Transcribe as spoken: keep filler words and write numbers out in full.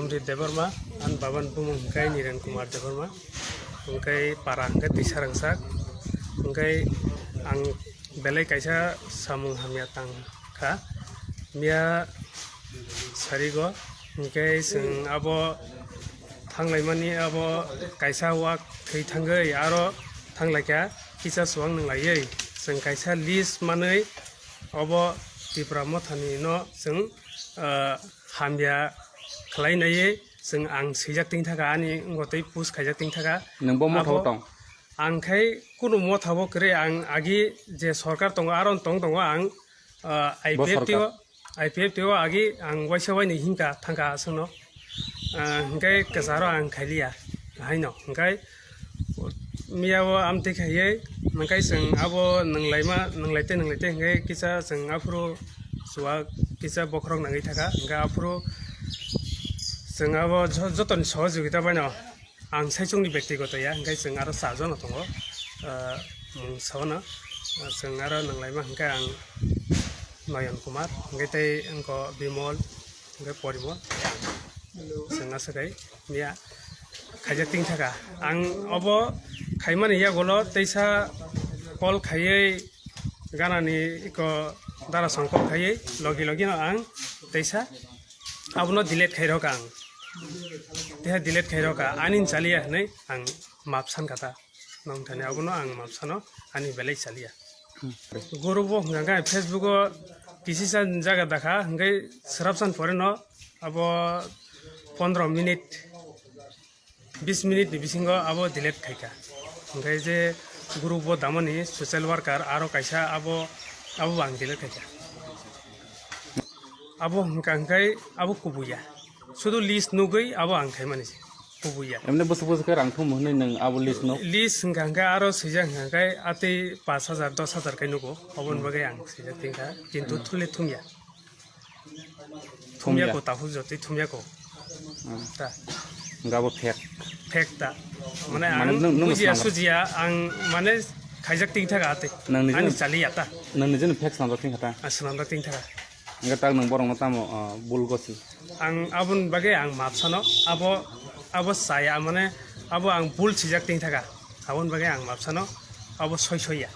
Amri Debbarma, ani babani bumung hwnkhe Niren Kumar Debbarma, hwnkhe para hwnkhe Twisarangsak, hwnkhe ang belai kaisa samung hamya tang kha, miya sarigo, hwnkhe chwng abo thanglaimani abo kaisa wak thwi thangwi aro thanglaikha kisa chuwak nwnglaiwi chwng kaisa list manwi obo Tipra Mothani no chwng, ah, hamya khlai naiwi chwng ang swijak tongthaka, ani wngwi tei push khaijak tongthaka. Nwng bo motha o tong? Ang khai kunu motha o kwrwi, ang agi je sorkar tongo, aro tong tongo ang, ah, I P F T o, I P F T o agi ang waisa wainwi hinkha thangkha aswkno. Ah, hwnkhe kwcharo ang khailiya haino, hwnkhe miya o amtwi khaiwi, hwnkhe chwng abo nwnglaima, nwnglaite, nwnglaite, hwnkhe kisa chwng aphuru chuwak kisa bokhorok nangwi thaka, hwnkhe aphuru chwng abo jo-, jotoni sohojogita baino ang saichungni bektigoto ya, hwnkhe chwng aro charjon no tongo, ah, mung saono, ah, chwng aro nwnglaima hwnkhe ang Noyon Kumar, hwnkhe tei wngkho Bimol, hwnkhe Porimol, chwng aswk hai miya khaijak tongthaka. Ang obo khaimani yagulo teisa call khaiwi ganani iko darasong call khaiwi logi logi no ang teisa abono delete khairok ang. Teha delete khairok ani chaliya hinwi ang map sankha ta. Nong thani abono ang map sano ani belai chaliya. Guru bo hwnkha khe Facebook o kisisa jaga dakha, hwnkhe swrapsan pore no abo pondro minute, bis minute ni bisingo abo delete khaikha. Hwnkhe je guru bo damani social worker aro kaisa abo, abo bo ang delete khaikha. Abo hwnkha hwnkhe abo kubuya. Sudu list nugwi abo ang khaimani se. Kubuya. Emne bwswk bwswk khe rang thum hwnwi nwng abo list no? List hwnkha hwnkhe aro swijak hwnkha hwnkhe atwi pash hajar, dos hajar khe nugo. Oboni bagwi ang swijak tongkha. Kintu thumle thumya. Thumya. Thumya ko tahu jotwi thumya ko. Hmm. Ta. Hwnkhe abo fake. Fake ta. Mane, mane ang nwng, nwng bujiya swnam sujiya ang mane khaijak tongthaka atwi. Nang nijeno, ani chaliya ta. Nang nijeno fake swnamjak tongkha ta. Ah, swnamjak tongthaka. Hwnkhe tak nwng borokno tamo, ah, bul gosi? Ang aboni bagwi ang map sano, abo, abo chaya, mane, abo ang bul swijak tongthaka, aboni bagwi ang map sano, abo soi soi ya.